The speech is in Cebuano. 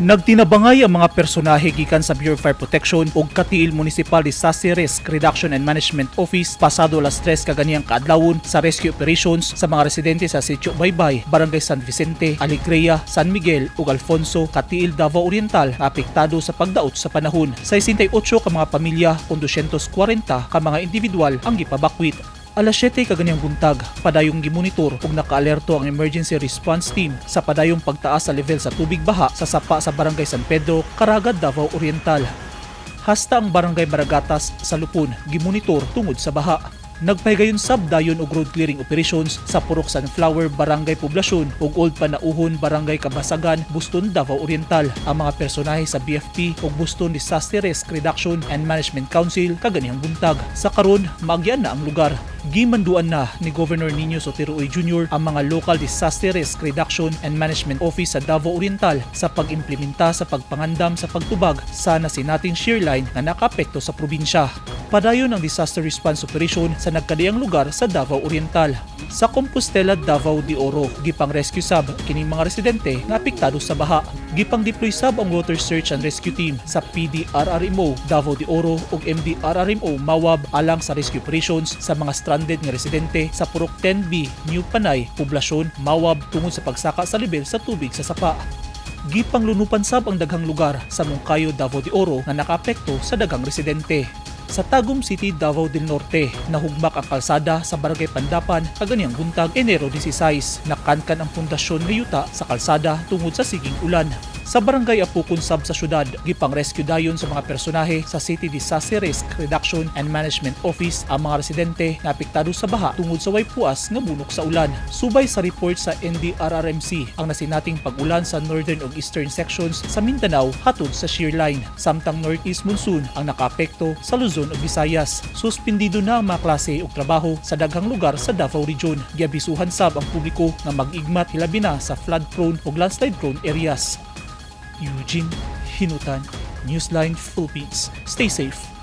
Nagtinabangay ang mga personahe gikan sa Bureau of Fire Protection ug Cateel Municipal Disaster Risk Reduction and Management Office pasado alas 3 kaganihang kaadlawon sa rescue operations sa mga residente sa Sitio Baybay, Barangay San Vicente, Alegria, San Miguel ug Alfonso, Cateel, Davao Oriental nga apektado sa pagdaot sa panahon. 68 ka mga pamilya kung 240 ka mga individual ang gipabakwit. Alas 7 kaganihang buntag, padayong gimonitor ug nakaalerto ang emergency response team sa padayong pagtaas sa level sa tubig baha sa sapa sa Barangay San Pedro, Caraga, Davao Oriental. Hasta ang Barangay Baragatas sa Lupon gimonitor tungod sa baha. Nagpahigayon sab dayon og road clearing operations sa Purok Sunflower, Barangay Poblasyon ug Old Panauhon, Barangay Kabasagan, Buston, Davao Oriental. Ang mga personahe sa BFP ug Buston Disaster Risk Reduction and Management Council kaganihang buntag. Sa karon, maagyan na ang lugar. Gimanduan na ni Governor Niño Sotero Uy Jr. ang mga Local Disaster Risk Reduction and Management Office sa Davao Oriental sa pag-implementa sa pagpangandam sa pagtubag sa nasinating shear line nga nakaapekto sa probinsya. Padayon ang disaster response operation sa nagkadiang lugar sa Davao Oriental. Sa Compostela, Davao de Oro, gipang rescue sab kining mga residente nga apektado sa baha. Gipang deploy sab ang water search and rescue team sa PDRRMO Davao de Oro ug MDRRMO Mawab alang sa rescue operations sa mga stranded nga residente sa Purok 10B, New Panay, Poblasyon, Mawab tungod sa pagsaka sa level sa tubig sa sapa. Gipanglunupan sab ang daghang lugar sa Monkayo, Davao de Oro nga nakaapekto sa daghang residente. Sa Tagum City, Davao del Norte, nahugmak ang kalsada sa Barangay Pandapan kaganihang buntag, Enero 16. Nakankan ang pundasyon nga yuta sa kalsada tungod sa siging ulan. Sa Barangay Apukon sab sa syudad, gipang rescue dayon sa mga personahe sa City Disaster Risk Reduction and Management Office ang mga residente na apektado sa baha tungod sa way puas nga bunok sa ulan. Subay sa report sa NDRRMC, ang nasinating pag-ulan sa northern ug eastern sections sa Mindanao hatod sa shear line, samtang northeast monsoon ang nakaapekto sa Luzon ug Visayas. Suspindido na ang mga klase ug trabaho sa daghang lugar sa Davao Region. Giabisuhan sab ang publiko nga mag-igmat hilabi na sa flood-prone ug landslide-prone areas. Eugene Hinutan, Newsline Philippines. Stay safe.